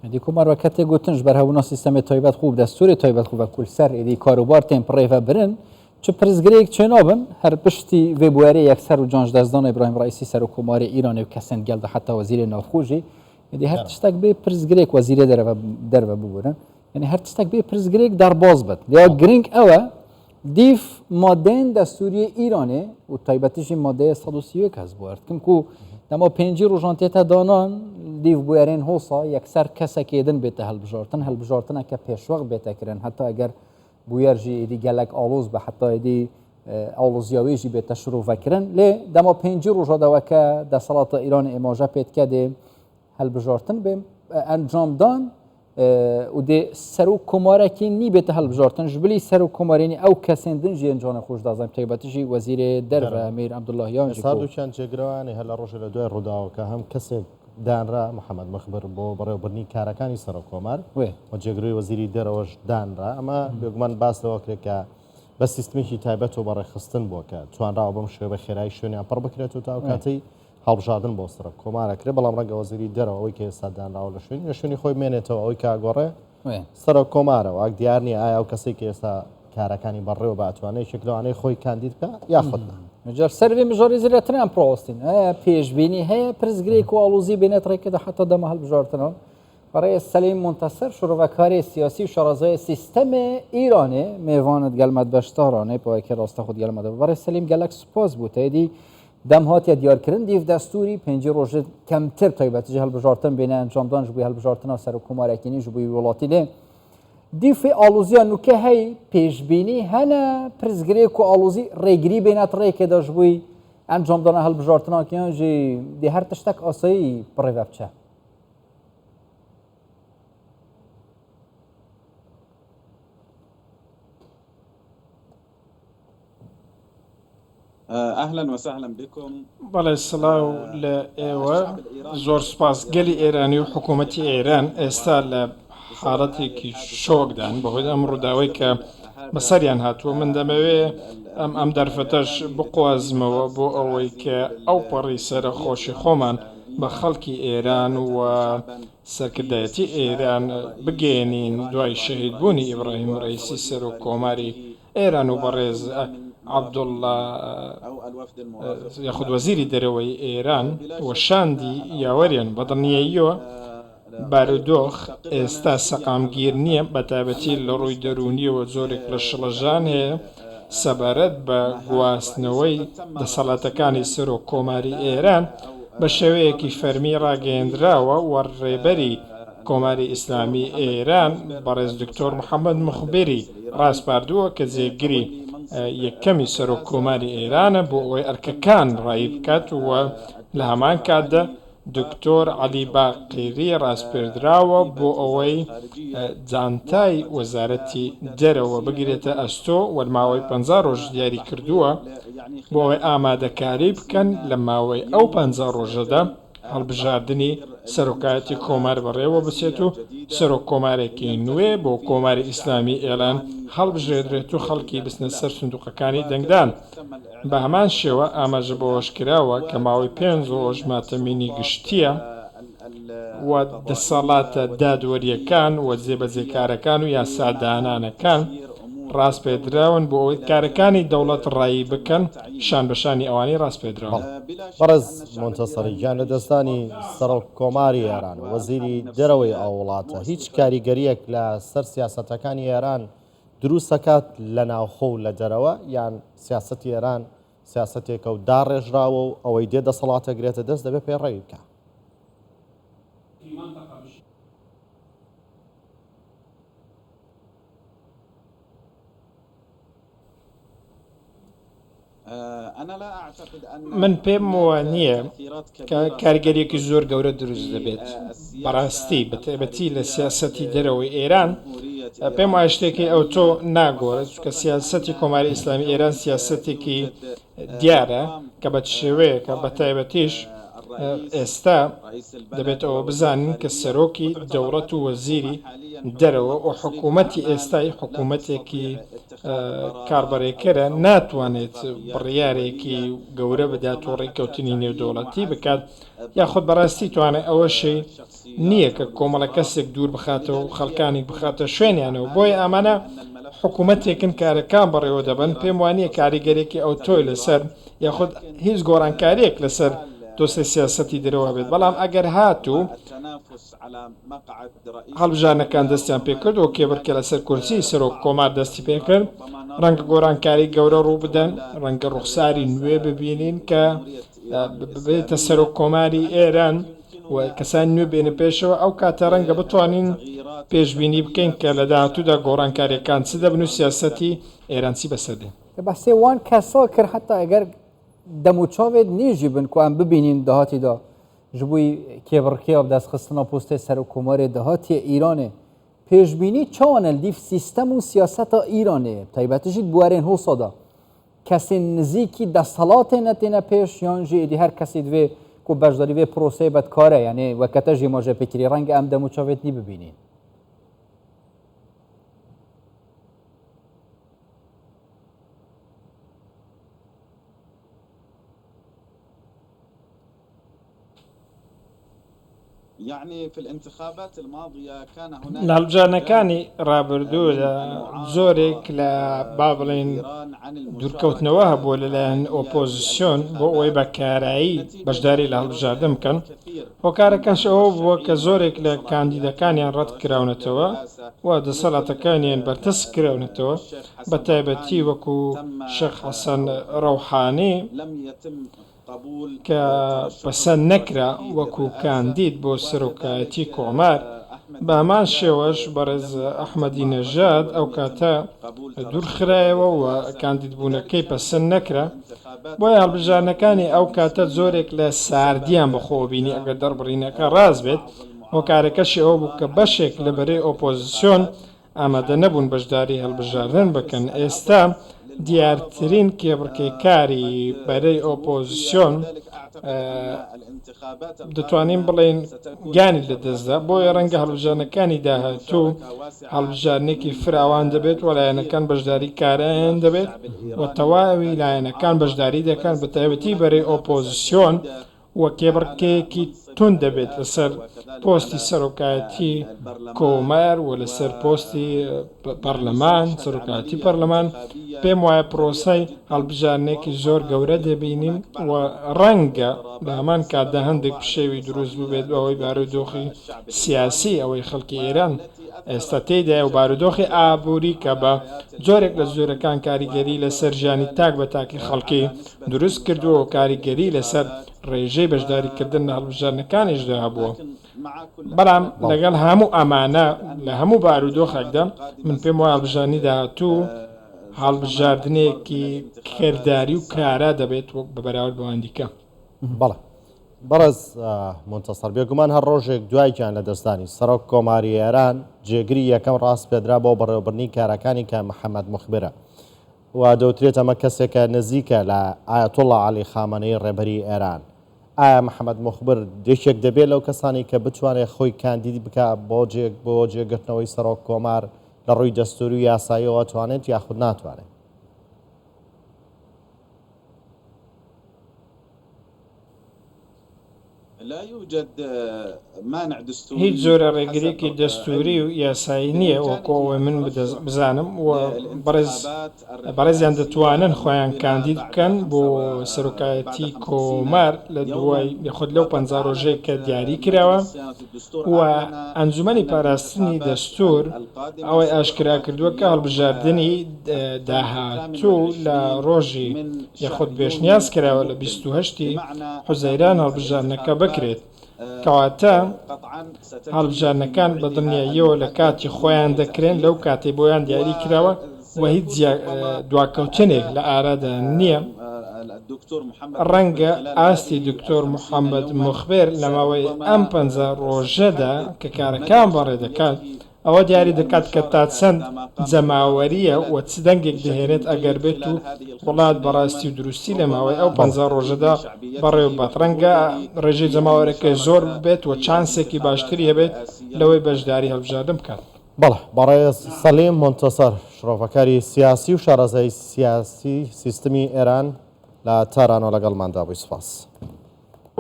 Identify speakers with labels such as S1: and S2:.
S1: ئیدی کۆمار وە کەتێ گوتن ژ بەر هەبوونا سیستەمێ تایبەت خو دەستوورێ تایبەت خو وە کول سەر ئیدی کاروبار تێن پڕێڤە برن چ پرسگرێک چێ نابن هەر پشتی ڤێ بویەرێ یەکسەر و جان ژ دەستدانا ئیبراهیم ڕەئیسی سەرۆک کۆمارێ ئیرانێ و کەسێن گەل دە حەتا وەزیرێ ناوخۆ ژی ئیدی هەر تشتەک بێ پرسگرێک وەزیرێ دەرەڤە دەرڤە ببورن یعنی هەر تشتەک بێ پرسگرێک دەرباز بێت یا گرنگ ئەوە دیف مادەێن دەستوریێ ئیرانێ و تایبەتیژی مادەیە 131 هەس بوو ئەرتکم کو دەما پێنجی ڕۆژان تێتە دانان دیف بویەرێن هۆسا یەکسەر کەسەکێ دن بێتە هەلبژارتن هەلبژارتنە کە پێشوەخت بێتە کرن هەتا ئەگەر بویەر ژی ئیدی گەلەک ئاڵۆز بە حتا ئیدی ئاڵۆزیا وێ ژی بێتە شرۆڤە کرن لێ دەما پێنجی ڕۆژا دەوە کە دەسەڵاتە ئیران ئێماژە پێتکە دێ هەلبژارتن بێ ئەنجامدان و دێ سەرۆک کۆمارەکی نی بێتە هەلبژارتن ژبلی سەرۆک کۆمارێنی ئەو کەسێن دن ژیێن جانە خۆش دازان تایبەتیژی وەزیرێ دەرڤە میر عەبدوڵاهیان ژی
S2: ئێستا هەردووکیان جێگرەوانی هەر لە ڕۆژێ لە دوای ڕووداوەکە هەم کەسێک دانرا محەمەد مخبر بۆ بەڕێوەبردنی کارەکانی سەرۆک کۆمار و جێگرەوەی وەزیری دەرەوەش دانرا ئەمە بێگومان باس لەوە کرێت کە بە سیستمێکی تایبەت و بە ڕێکخستن بووە کە توانراوە بەم شێوە بە خێرایی شوێنیان پڕ بکرێت و تا ئەو کاتەی هەڵبژاردن بۆ سەرۆک کۆمار ئەکرێت، بەڵام ڕەنگە وەزیری دەرەوە ئەوەی کە ئێستا دانراوە لە شوێنی لە شوێنی خۆی بمێنێتەوە، ئەوەی کە ئەگۆڕێ سەرۆک کۆمارە، واک دیار نییە ئایا ئەو کەسەی کە ئێستا کارەکانی بەڕێوە بە ئەتوانێت یەکێک لەوانەی خۆی کاندید بکا یاخود نا.
S1: جار سەر vê mijarê zêdetir em rawestîn. Aya pêşbînî heye pirsgirêk û alozî bêne rêkê de heta dema hilbijartinan. Birêz Selîm Munteser şirovekarê siyasî û şarezayê sîstemê Îranê mêvanet gel me di beşdaranê payekê raste xwe digel me de. Birêz Selîm gelek spas bû te êdî dem hatiye diyarkirin dîv destûrî 50 roj kemtir taybet ji hilbijartin bêne encamdan ji bo hilbijartina serokkomarekî nî ji bo wî welatî lê dîfê aloziya nûke hey pêşbînî hene pirsgirêk û alozî rêgirî bêne rêkê de ji bo encamdana hilbijartina yan jî dê her tiştek asayî birêve biçe.
S3: بەڵێ سڵاو لە ئێوە زۆر سوپاس گەلی ئێرانی و حکوومەتی ئێران ئێستا لە حاڵەتێکی شۆکدان بەهۆی ئەم ڕووداوەی کە بەسەریان هاتووە من دەمەوێ ئەم ئەم دەرفەتەش بقوازمەوە بۆ ئەوەی کە ئەو پەڕی سەرەخۆشی خۆمان بە خەڵکی ئێران و سەرکردایەتی ئێران بگەیەنین دوای شەهیدبوونی ئیبراهیم ڕەئیسی سەرۆک کۆماری ئێران و بەڕێز عەبدوڵڵا یاخود وەزیری دەرەوەی ئێران و شاندی یاوەریان بە دڵنیاییەوە بارودۆخ ئێستا سەقامگیر نییە، بەتایبەتی لە ڕووی دەروونییەوە جۆرێک لە شڵەژان هەیە سەبارەت بە گواستنەوەی دەسەڵاتەکانی سەرۆک کۆماری ئێران بە شێوەیەکی فەرمی ڕاگەیەندراوە و ڕێبەری کۆماری ئیسلامی ئێران بەڕێز دکتۆر محەمەد موخبری ڕاسپاردووە کە جێگری یەکەمی سەرۆک کۆماری ئێرانە بۆ ئەوەی ئەرکەکان ڕایی بکات و لە هەمان کاتدا دکتۆر عەلی باقیری ڕاسپێردراوە بۆ ئەوەی جانتای وەزارەتی دەرەوە بگرێتە ئەستۆ و ماوەی 50 ڕۆژ دیاری کردووە بۆ ئەوەی ئامادەکاری بکەن لە ماوەی ئەو 50 ڕۆژەدا هەڵبژاردنی سەرۆکایەتی کۆمار بەڕێوە بچێت و سەرۆک کۆمارێکی نوێ بۆ کۆماری ئیسلامی ئێران هەڵبژێردرێت و خەڵکی بچنە سەر سندوقەکانی دەنگدان. بە هەمان شێوە ئاماژە بەوەشکراوە کە ماوەی پێنج ڕۆژ ماتەمینی گشتییە و دەسەڵاتە دادوەرییەکان و جێبەجێکارەکان و یاسادانانەکان ڕاسپێردراون بۆ ئەوەی کارەکانی دەوڵەت ڕایی بکەن شان بە شانی ئەوانەی ڕاسپێردراون.
S2: بەڕێز مونتەسەری، گیانلەدەستدانی سەرۆک کۆماری ئێران و وەزیری دەرەوەی ئەو وڵاتە هیچ کاریگەرییەک لە سەر سیاسەتەکانی ئێران دروست ئەکات لە ناوخۆ و لە دەرەوە یان سیاسەتی ئێران سیاسەتێکە و داڕێژراوە و ئەوەی دێ دەسەڵات ئەگرێتە دەست دەبێ پەیڕەوی بکا؟
S3: من پێم وانییە کە کاریگەریەکی زۆر گەورە دروست دەبێت بەڕاستی بەتایبەتی لە سیاسەتی دەرەوەی ئێران پێم وایە شتێکی ئەوتۆ ناگۆڕێت چونکە سیاسەتی کۆماری ئیسلامی ئێران سیاسەتێکی دیارە کە بە چ شێوەیەکە بەتایبەتیش ئێستا دەبێت ئەوە بزانین کە سەرۆکی دەوڵەت و وەزیری. دەرەوە و حکوومەتی ئێستای حکوومەتێکی کاربەڕێکەرە ناتوانێت بڕیارێکی گەورە بدات و ڕێککەوتنی نێودەوڵەتی بکات یاخود بەڕاستی توانای ئەوەشی نییە کە کۆمەڵە کەسێک دوور بخاتەوە و خەڵکانێک بخاتە شوێنیانەوە بۆیە ئەمانە حکوومەتێکن کارەکان بەڕێوە دەبەن پێم وانییە کاریگەرێکی ئەوتۆی لەسەر یاخود هیچ گۆڕانکارییەک لەسەر دۆسێی سیاسەتی دەرەوە هەبێت بەڵام ئەگەر هاتوو هەڵبژاردنەکان دەستیان پێکرد و کێبڕکێ لەسەر کورسی سەرۆک کۆمار دەستی پێکرد، ڕەنگە گۆڕانکاری گەورە ڕووبدەن، ڕەنگە ڕوخساری نوێ ببینین کە ببێتە سەرۆک کۆماری ئێران و کەسانی نوێ بێنە پێشەوە، ئەو کاتە ڕەنگە بتوانین پێشبینی بکەین کە لە داهاتوودا گۆڕانکارییەکان چ دەبن و سیاسەتی ئێران چی بەسەر دێ.
S1: بەسێ وان کەسا کرد حتا ئەگەر دەموچاوێت نێژی بن کو ئەم ببینین داهاتیدا Ji bo kêbirkêya bi destxistina postê serokkomarê dahatiye Îranê, pêşbînî çawa ne li dîv sîstem û siyaseta Îranê, bi taybetî jî di bûyerên hosa de kesên nizîkî desthilatê ne têne pêş yan jî êdî her kesî divê ku beşdarî vê proseyê be dikare, yanê weke te jî maje pê kirî renge em dem û çavê nî bibînîn.
S3: لە هەڵبژاردنەکانی ڕابردوودا زۆرێک لە با بڵێین دوورکەوتنەوە هەبووە لەلایەن ئۆپۆزسیۆن بۆ ئەوەی بە کارایی بەشداری لە هەڵبژاردن بکەن، هۆکارەکەش ئەوە بووە کە زۆرێک لە کاندیدەکانیان ڕەتکراونەتەوە و دەسەڵاتەکانیان بەرتەسک کراونەتەوە بەتایبەتی وەکو شێخ حەسەن ڕەوحانی. کە پەسەند نەکرا وەکو کاندید بۆ سەرۆکایەتی کۆمار، بەهەمان شێوەش بەڕێز ئەحمەدی نەژاد ئەو کاتە دوورخرایەوە و کاندیدبوونەکەی پەسەند نەکرا، بۆیە هەڵبژاردنەکانی ئەو کاتە جۆرێک لە ساردییان بەخۆوە بینی ئەگەر دەربڕینەکە ڕاست بێت، هۆکارەکەشی ئەوە بوو کە بەشێک لە بەرەی ئۆپۆزسیۆن ئامادە نەبوون بەشداری هەڵبژاردن بکەن، ئێستا دیارترین کێبڕکێکاری بەرەی ئۆپۆزسیۆن دەتوانین بڵێین گیانی لەدەستدا، بۆیە ڕەنگە هەڵبژاردنەکانی داهاتوو هەڵبژاردنێکی فراوان دەبێت و لایەنەکان بەشداری کارایان دەبێت و تەواوی لایەنەکان بەشداری دەکەن بەتایبەتی بەرەی ئۆپۆزسیۆن و کێبڕکێیەکی توند دەبێت لەسەر پۆستی سەرۆکایەتی کۆمار و لەسەر پۆستی پەرلەمان، سەرۆکایەتی پەرلەمان، پێم وایە پرۆسەی هەڵبژاردنێکی زۆر گەورە دەبینین و ڕەنگە لە هەمان کاتدا هەندێک پشێوی دروست ببێت بەهۆی بارودۆخی سیاسی ئەوەی خەڵکی ئێران ئێستا تێیدایە و بارودۆخی ئابووری کە بە جۆرێک لە جۆرەکان کاریگەری لەسەر ژیانی تاک بە تاکی خەڵکی دروست کردووە و کاریگەری لەسەر ڕێژەی بەشداریکردن لە هەڵبژاردنەکانیشدا هەبووە. بەڵام لەگەڵ هەموو ئەمانە لە هەموو بارودۆخێکدا من پێم وایە هەڵبژاردنی داهاتوو هەڵبژاردنێکی کرداری و کارا دەبێت وەک بە بەراورد بەوان دیکە.
S2: بەڵێ بەڕێز مونتەسەر، بێگومان هەر ڕۆژێک دوای گیان لەدەستدانی سەرۆک کۆماری ئێران، جێگری یەکەم ڕاسپێردرا بۆ بەڕێوەبردنی کارەکانی کە محەمەد موخبرە و دەوترێت ئەمە کەسێکە نزیکە لە ئایەتوڵڵا عەلی خامەنەیی ڕێبەری ئێران. ئایا محەمەد موخبر یەکێک دەبێت لەو کەسانەی کە بتوانێت خۆی کاندید بکا بۆ بۆ جێگرتنەوەی سەرۆک کۆمار لە ڕووی دەستووری و یاساییەوە توانێت یاخود ناتوانێت؟
S3: هیچ جۆرە ڕێگرییەکی دەستووری و یاسایی نییە وەکو ئەوەی من بزانم و بەڕێزیان دەتوانن خۆیان کاندید بکەن بۆ سەرۆکایەتی کۆمار لە دوای یاخود لەو 50 ڕۆژەی کە دیاری کراوە و ئەنجومەنی پاراستنی دەستوور ئەوەی ئاشکرا کردووە کە هەڵبژاردنی داهاتوو لە ڕۆژی یاخود پێشنیاز کراوە لە 28 ی حوزەیران هەڵبژاردنەکە بکرێت، کەواتە هەڵبژاردنەکان بە دڵنیاییەوە لە کاتی خۆیان دەکرێن لەو کاتەی بۆیان دیاری کراوە و هیچ دواکەوتنێک لە ئارادا نییە. ڕەنگە ئاستی دکتۆر محەمەد موخبێر لە ماوەی ئەم 50 ڕۆژەدا کە کارەکان بەڕێ دەکات، ئەوە دیاری دەکات کە تا چەند جەماوەرییە و چ دەنگێک دەهێنێت ئەگەر بێت و وڵات بە ڕاستی و دروستی لە ماوەی ئەو 50 ڕۆژەدا بەڕێوە ببات. ڕەنگە ڕێژەی جەماوەرەکەی زۆر ببێت و چانسێکی باشتری هەبێت لەوەی بەشداری هەڵبژاردن بکات.
S2: بەڵێ بەڕێز سەلیم مونتەسەر شرۆڤەکاری سیاسی و شارەزای سیاسی سیستمی ئێران لە تارانەوە لەگەڵماندا بووی سوپاس.